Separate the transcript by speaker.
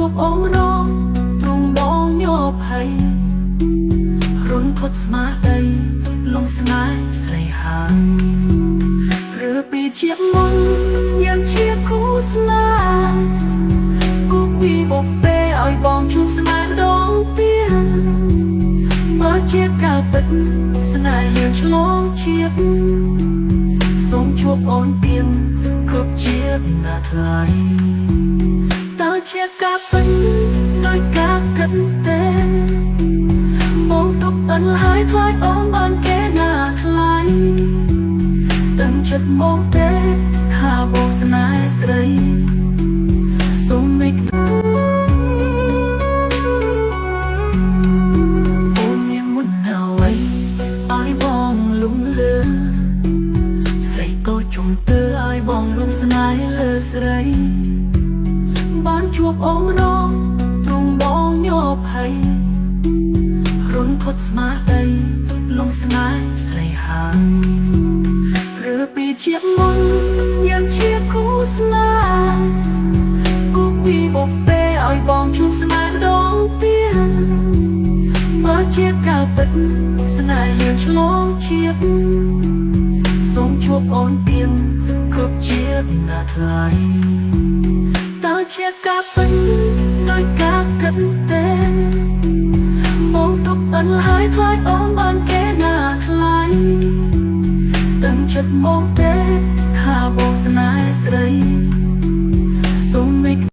Speaker 1: បអូនម្ដងទ្រង់បងញភ័យរុនផុតស្មារតីលងស្នេហ៍ស្រីហើយឬពីជាមុនយើងជាគូស្នេហ៍គូពីបុពេឲ្យបងជួបស្នេហ៍ម្ដងទៀតបើជាការពិតស្នេហ៍យើងឆ្លងជាតិសូមជួបអូនទៀនគ្រប់ជាតិណាថ្លៃតើជាការពិតដោយការគិតទេបងទុកអិនហើយខ្លាចអូនបានគេណាថ្លៃតាំងចិត្តមកទេថាបងស្នេហ៍ស្រីសូមមេឃអូនមានមុនអ្វីឲ្យបងលំលើស្រីតូចជុំទើឲ្យបងលំស្នេហ៍លើស្រីបានជួបអូនម្ដងទ្រង់បងញភ័យរុនផុតស្មារតីលងស្នេហ៍ស្រីហើយឬពីជាមុនយើងជាគូស្នេហ៍គូពីបុពេឲ្យបងជួបស្នេហ៍ម្ដងទៀតបើជាការពិតស្នេហ៍យើងឆ្លងជាតិសូមជួបអូនទៀនគ្រប់ជាតិណាថ្លៃតើជាការពិតដោយការគិតទេបងទុកអិនហើយខ្លាចអូនបានគេណាថ្លៃតាំងចិត្តមកទេថាបងស្នេហ៍ស្រី